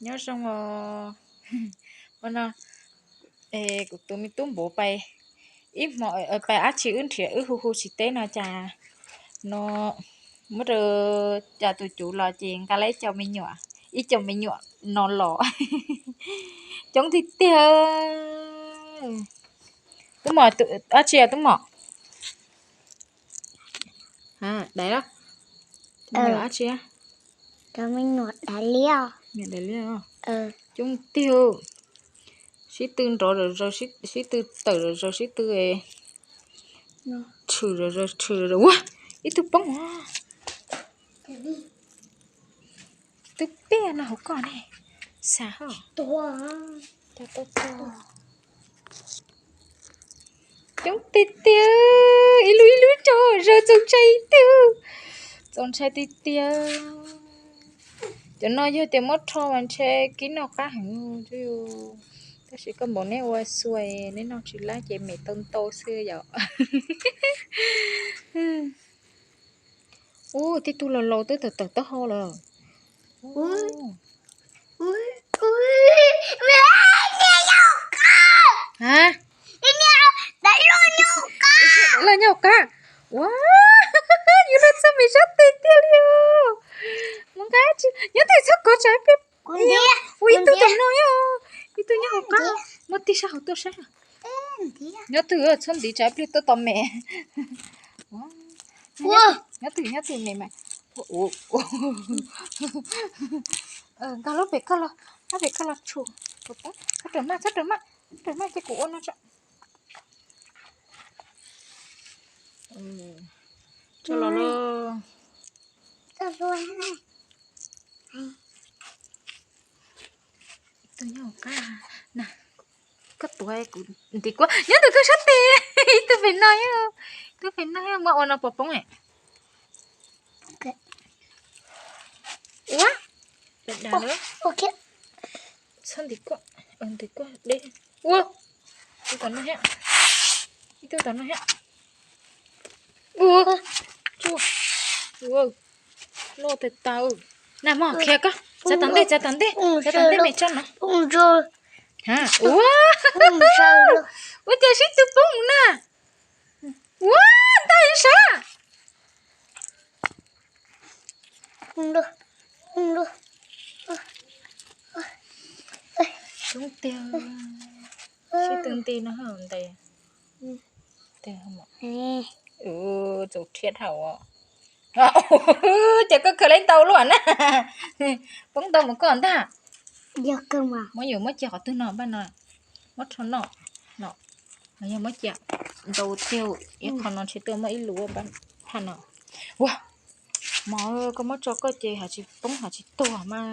Nyob zoo os. Ua no, kuv tus me tub npuav pais ib hmo, pais dab tsi wb nrhiav wb hu hu tsis teb no cas no, muab rau cas tus cuv los ces nqa lawm ib co me nyuam, ib co me nyuam no los. Coob tiag tiag. Tub mom, dab tsi tub mom? Dais los? Me nyuam dab tsi? Coob tiag. Sib tw nrov zom zaws, sib tw tawm zom zaws, sib tw tshwm zom zaws, tshwm zom zaws. Ua, ib tug poob os. Twb piaj no hauv koj ne, xav hos. Coob tiag tiag, ib lub ib lub tso zog txaus ntshai tiag, txaus ntshai tiag tiag. Cov no yog tias muab rho mas ntshe kib noj qab heev. Tab sis koj npaum neb ua xua, neb noj tsis lab ces me tau ntau xwb yom. Ub, tib tug laus laus twb tawm tawm taub hau lawm. Lawm nyob hauv qab. Ua, yuav luag txog me sab tes tiag li os. Mus nqa tsis nyob twg txhob kov tsam ib pliag. Ua ib tug tom no, ib tug nyob hauv qab, muab tig sab hauv tuaj saib. Nyob twg txhob ntiv tsam ib pliag tuaj tau me. Nyob twg nyob twg me mas. Nkag lub pem koj los, lub pem koj los tshum. Txhob raws maj, txhob raws maj, raws maj ces kuv ua no tso. Tso los lauj. Tus nyob hauv qab na, koj tuav kuv ntiv kuab nyob tus koj sab tes, ib tug pem no, ib tug pem no muab ua no puas poob. Ua, dag dag lawm. Txhob ntiv kuab, ntiv kuab deb. Ua, tus tom no thiab, ib tug tom no thiab. Ua, ua, loj tas tas. Nag hmo khiav koj, txav tom ntej, txav tom ntej, txav tom ntej me tso no. Ua, ua cas sib tw poob na. Ua, ntag sav. Coob tiag, sib tw nti no ntes. Txaus rhiab dhau. Ces koj khaws li ntau luaj na. Poob ntau mus koj ntag. Muab yuav muab cia qhov twg no npaj no, muab rho noj no, yog muab cia ntau tiag, ib qho no ntshe tuaj muaj ib lub npaj phaj no. Ua, mov koj muab tso koj ces hais tsis poob hais tsis tuag mas.